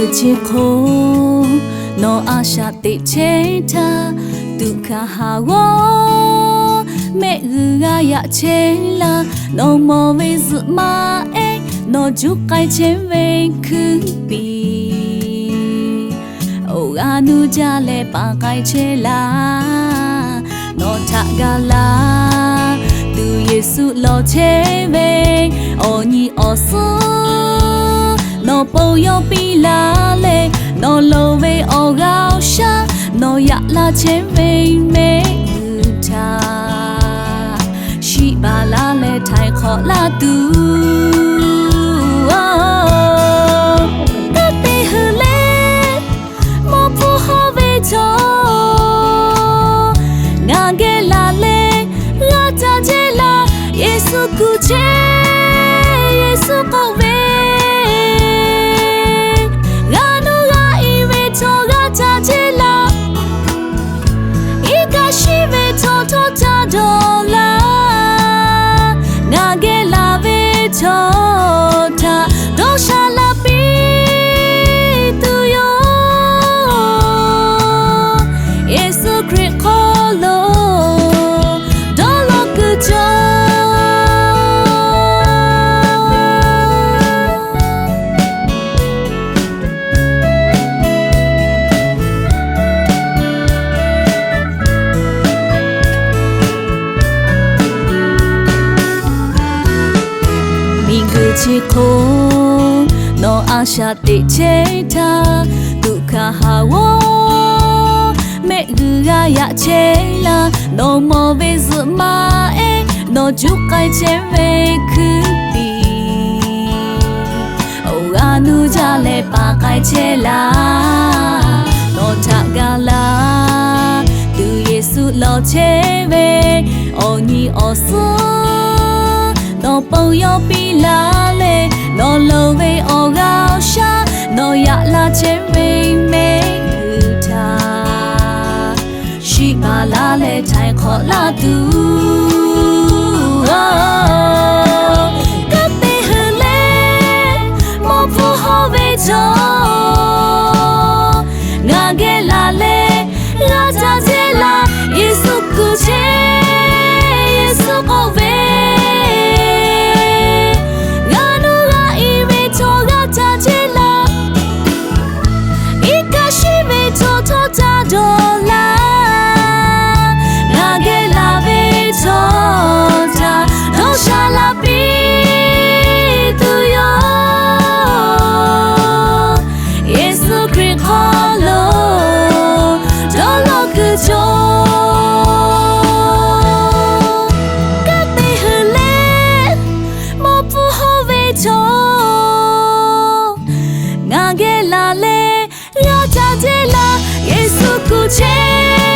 Chi hk'oˆ nawˬ a shaꞈ teꞈ chehˇ htaˇ, tuꞈ hkanˍ haˍ g'awˇ mehˆ g'uiˬ g'a yaꞈ chehˇ laˇ. Nawˬ mawˬ ve zuhꞈ ma ehˉ nawˬ juˇ k'ai chehˇ ve hkui piˍ, awˬ g'aˇ nuˇ jaˇ leh paˍ k'ai chehˇ laˇ. Nawˬ htaꞈ ga laˇ tuˬ Yeˍsuˆ lawˬ chehˇ ve awˬ nyi awˬ suhˉ, nawˬ pon yawˇ piˇ laˇ leh, nawˬ loˍ ve awˬ g'aˇ awˬ shaˉ nawˬ yaꞈ laˇ chehˇ ve mehˆ g'uiˬ htaꞈ shiˍ baˬ laˇ leh htaiˍ hk'awꞈ laˇ tuˬ, teˇ te hui leh mawˇ hpfuhˇ hawˇ ve chaw ngaˬ geh laˬ leh g'a ca jehˇ laˇ. Yeˍsuˆ kuˬ chehˇ, Yeˍsuˆ k'oˆ ve, g'a nuˇ g'a i ve chaw g'a ca jehˇ laˇ. Iˉ kaˆ shiˉ ve chaw htawˇ ca dawˬ laˇ. Ngaˬ geh laˬ ve chaw htaꞈ dawˇ sha laˇ piˇ tuˬ yoˬ. Yeˍsuˆ Hkriꞈ hk'aw lo dawˇ law kuiˬ cawˬ. Miˬguiˬ chi hk'oˆ nawˬ a shaꞈ teꞈ chehˇ htaˇ, tuꞈ hkanˍ haˍ g'awˇ mehˆ g'uiˬ g'a yaꞈ chehˇ laˇ. Nawˬ mawˬ ve zuhꞈ ma ehˉ nawˬ juˇ k'ai chehˇ ve hkui piˍ, awˬ g'aˇ nuˇ jaˇ leh paˍ k'ai chehˇ laˇ. Nawˬ htaꞈ ga laˇ tuˬ Yeˍsuˆ lawˬ chehˇ ve awˬ nyi awˬ suhˉ, nawˬ pon yawˇ piˇ laˇ leh, nawˬ loˍ ve awˬ g'aˇ awˬ shaˉ nawˬ yaꞈ laˇ chehˇ ve mehˆ g'uiˬ htaꞈ shiˍ baˬ laˇ leh htaiˍ hk'awꞈ laˇ tuˬ, teˇ te hui leh mawˇ hpfuhˇ hawˇ ve chaw ngaˬ geh laˬ leh g'a ca jehˇ laˇ. Yeˍsuˆ kuˬ chehˇ, Yeˍsuˆ k'oˆ ve, g'a nuˇ g'a i ve chaw g'a ca jehˇ laˇ. Iˉ kaˆ shiˉ ve chaw htawˇ ca dawˬ laˇ. Ngaˬ geh laˬ ve chaw htaꞈ dawˇ sha laˇ piˇ tuˬ yoˬ. Yeˍsuˆ Hkriꞈ hk'aw lo dawˇ law kuiˬ cawˬ. Kaˇ te hui leh mawˇ hpfuhˇ hawˇ ve chaw ngaˬ geh laˬ leh g'a ca jehˇ laˇ. Yeˍsuˆ kuˬ chehˇ,